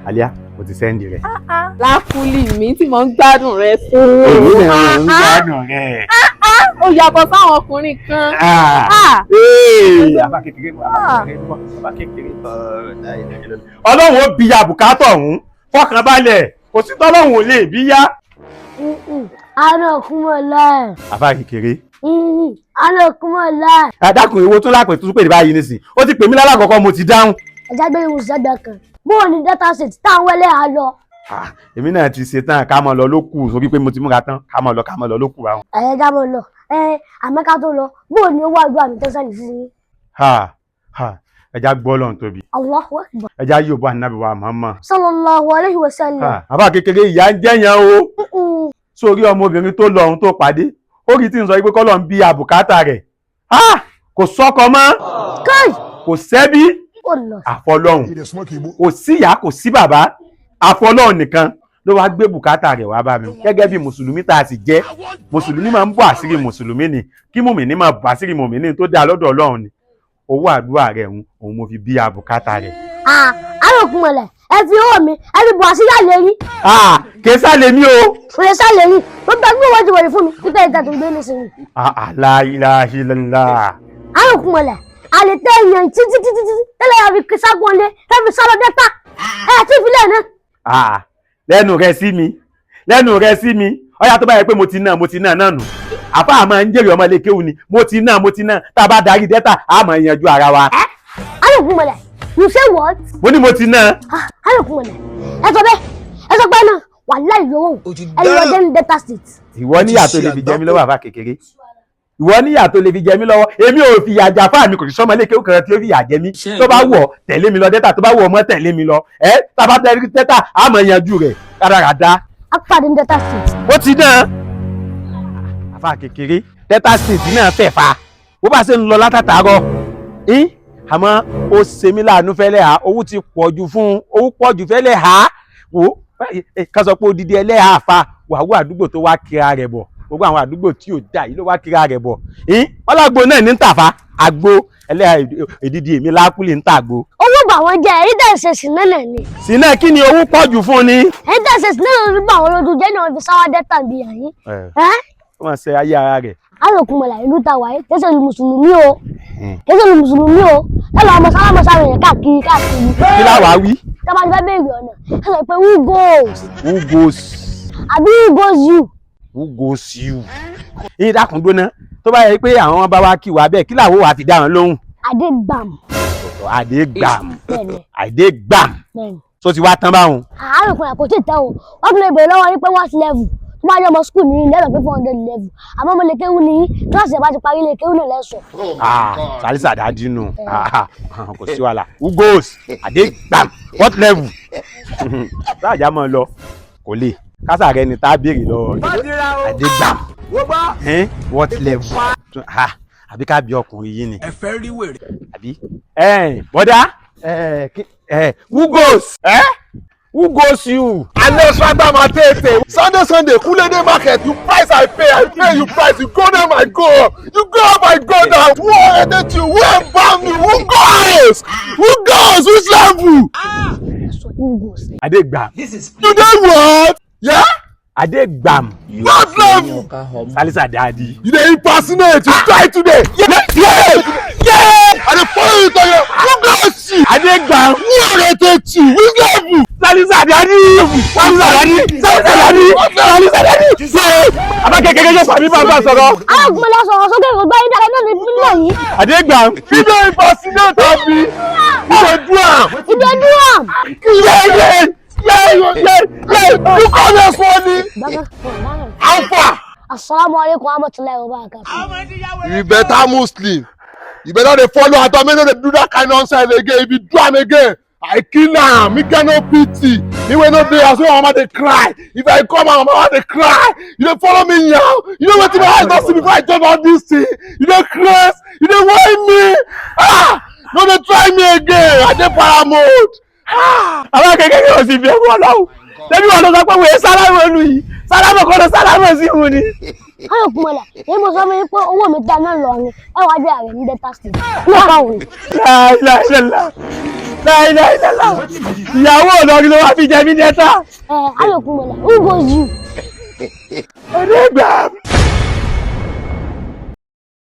Àlíyá, mo ti send rẹ̀. Lákùlì mi tí mo ń gbádùn rẹ sí. Èmi náà ń gbádùn rẹ̀. Ó yàtọ̀ sáwọn ọkùnrin kan. Àbá kékeré, àbá kékeré, àbá kékeré. Ọlọ́run ó bí ya bùkátà ọ̀hún, fọkànbalẹ̀, kò sí tọ́lọ́run ò lè bí yá. Ana kúmọ̀ láì. Àbá kékeré. Ana kúmọ̀ láì. Àdàkùn, ìwo tún lápè tún pè ní báyìí nísìn? Ó ti pè mí lálàkọ́kọ́, mo ti dáhùn. Ẹja gbé ìwòsàn ẹgbẹ́ kan. Bóò ní Delta State táwọn wẹ́lẹ́ á lọ? Ah, èmi náà ti ṣe tán, ká mọ̀ lọ ló kù, sórí pé mo ti múra tán, ká mọ̀ lọ, ká mọ̀ lọ ló kù àwọn. Ẹ̀yẹ já mọ̀ lọ. Ẹ àmọ́ ká tó lọ, bóò ní owó àdúrà mi tẹ́sán ní sísìn? Ha ha, ẹja gbọ́ lọ́n tóbi. Allahu Akbar. Ẹja yóò bọ́ ànábì wa Muhammad. Sallallahu alayhi wa sallam. Ha, àbá kékeré, ìyá ń jẹ́yàn o. Sórí ọmọbìnrin tó lọ ohun tó pàdé, ó rí tí ń sọ pé kọ́lọ̀ ń bí àbùkátà rẹ̀. Ah, kò sọ́kọ mọ́. Káì! Kò sẹ́bí. Ó lọ. Àfọlọ́hun, kò síyá, kò sí bàbá, àfọlọ́hun nìkan ló wá gbé bùkátà rẹ̀ wá bá mi. Gẹ́gẹ́ bí mùsùlùmí tá a sì jẹ́, mùsùlùmí máa ń bọ́ àṣírí mùsùlùmí ni, kí mùmíní máa bọ́ àṣírí mùmíní tó dáa lọ́dọ̀ Ọlọ́run ni. Owó àdúrà rẹ̀ ń òun mo fi bí àbùkátà rẹ̀. Ah, arákùnrin, ẹ fi owó mi, ẹ fi bọ̀ àṣírí àlè yín. Ah, kì í sálẹ̀ mi o. Kò lè sálẹ̀ yín. Gbogbo ẹgbẹ́ wọn ti wọ̀nyí fún mi nípa ìta tó gbé nísìnyí. Ah, ah, la ilaha illallah. Arákùnrin, àlè tẹ èèyàn títí títí títí tẹ́lẹ̀ yà fi ságun lé, tẹ́ fi sálọ dẹ́ta ẹ̀ tí ìfilẹ̀ náà. Ah, lẹ́nu rẹ sí mi, lẹ́nu rẹ sí mi. Ọ̀yà, tó bá yẹ pé mo ti ná, mo ti ná náà nù. Àfa àmọ́ ń jèrè ọmọ ilé kéwù ni. Mo ti ná, mo ti ná. Tá a bá darí dẹ́ta, a máa yanjú ara wa. Arákùnrin, you say what? Mo ní mo ti ná. Ah, arákùnrin, ẹ sọ bẹ́ẹ̀, ẹ sọ pé náà wàláhì yòówù ẹ lọ dé ní Delta State. Ìwọ níyà tó lè fi jẹ mí lọ́wọ́, àfa kékeré, ìwọ níyà tó lè fi jẹ mí lọ́wọ́. Èmi ò fìyà jà fáà mi, kò sí sọmọ ilé kéwù kan tí ó fìyà jẹ mí. Tó bá wọ̀, tẹ̀lé mi lọ dẹ́ta, tó bá wọ̀, ọmọ tẹ̀lé mi lọ. Ẹ tá a bá darí dẹ́ta, a máa yanjú rẹ̀ rádaràda. A pàdé ní Delta State. Ó ti dán, àfa kékeré. Delta State náà fẹ̀ fa bó bá ṣe ń lọ látàtàárọ̀ ín, àmọ́ ó ṣe mí láàánú fẹ́lẹ́ ha, owó ti pọ̀ jù fún un, owó pọ̀ jù fẹ́lẹ́ ha. Wò ó, ká sọ pé odidi ẹlẹ́hà fa wàhálà àdúgbò tó wá kira rẹ̀ bọ̀, gbogbo àwọn àdúgbò tí ò dá yìí ló wá kira rẹ̀ bọ̀ ín. Ọlọ́gbó náà ní ń tàfa àgbo ẹlẹ́hà èdìdì, èmi lákùlì ń tàgbo. Owó bà wọ́n jẹ́, ẹ̀rí tẹ̀ ṣe sí náà ni. Sí náà kí ni, owó pọ̀ jù fún ni. Ẹ̀rí tẹ̀ ṣe sí náà ló bà wọ́n lójú jẹ́ náà fi sáwá Delta bí yàyín. Ẹ́. Ó máa ṣe ayé ara rẹ̀. Arákùnrin, ìlú ta wáyé kẹsẹ̀ lu mùsùlùmí o, kẹsẹ̀ lu mùsùlùmí o. Lẹ́nu ọmọ sálámọ sáré yẹn káàkiri káàkiri. Kí láwàá wí? Tábà ti fẹ́ béèrè ọ̀nà, ẹ sọ pé "Who goes?" Who goes? Àbí "Who goes you?" Who goes you? Yín dákun gbóná, tó bá yẹ pé àwọn bá wá kí wa bẹ́ẹ̀, kí làwọn wà fi dá wọn lóhùn? Adé gbàm. Àdé gbàm. Bẹ́ẹ̀ni. Àdé gbàm. Bẹ́ẹ̀ni. Tó ti wá tán báwọn. Arákùnrin, kò tí ì tẹ́ o. Wọ́n tún lè béèrè lọ́wọ́ yín pé "What level?" Tó bá yẹ ọmọ school ní ilé ẹ̀rọ pé 400 level, àmọ́ mo lè kéwú ní kíláàsì ẹ̀ bá ti parí lè kéwú náà lẹ́sọ̀. Ah, salisa dadi nù. Ah, kò sí wàhálà. Who goes? Àdé gbàm. What level? Sáàjà máa lọ, kò lè kásà rẹ ni tá a béèrè lọ́wọ́ rẹ̀. Àdé gbàm. What level? Ah, àbí ká bí ọkùnrin yìí ni? Ẹ fẹ́ rí wèrè. Àbí bọ́dá, who goes? Who goes you? Ale swagba ma tete. Sunday Sunday, Kulede market, you price I pay, I pay you price, you go down I go up, you go up I go down. Who edit you? Who embalm you? Who goes? Who goes? Which level? Sọ "Who goes?" Àdé gbàm. You dey what? Yeah? Àdé gbàm. What level? Salisa dadi. You dey impersonate, you try today. Yeah, yeah, yeah. I dey follow you to your who goes you? Àdé gbàm. Who rotate you? Which level? Salisa dadi, salisa dadi, salisa dadi, salisa dadi. Ṣé àbá kékeré yóò fà mí bá bá sọ̀rọ̀? Arákùnrin, lọ sọ̀rọ̀ sókè, kò gbọ́ yín dáadáa náà ní ìpínlẹ̀ yìí. Àdé gbàm. You dey impersonate abi? You dey do am? Ìdè dúró. Yeah, yeah, yeah, yeah, yeah. You come here funny. How far? Asalaamu aleykum wa rahmatulahi wa barakatuh. You better Muslim. You better dey follow Atomi, no dey do that kind nonsense again. If you do am again, I kill am. Me get no pity. Me wey no dey house wey my mama dey cry. If I come out, my mama dey cry. You dey follow me now. You know wetin my eyes don see before I join all this thing? You dey craze. You dey whine me. Ah! No dey try me again. I dey para mode. Ah! Àbá kékeré yóò sì fi ẹrú Ọlọ́run lẹ́bí wọn lọ sọ pé wòye sálámù ẹnu yìí, sálámù kọ́ lọ sálámù sí òun ni. Arákùnrin, èyí mo sọ fún yín pé owó mi dá náà lọ ni ẹ wá jẹ́ ààrẹ ní Delta State ní ọ̀pá òun. Láìláìlá. Láìláìlálá. Ìyàwó Ìlọrin ló wá fi jẹ mí Delta. Ẹ ayọ̀kún mọ̀lá, who goes you? Onígbà.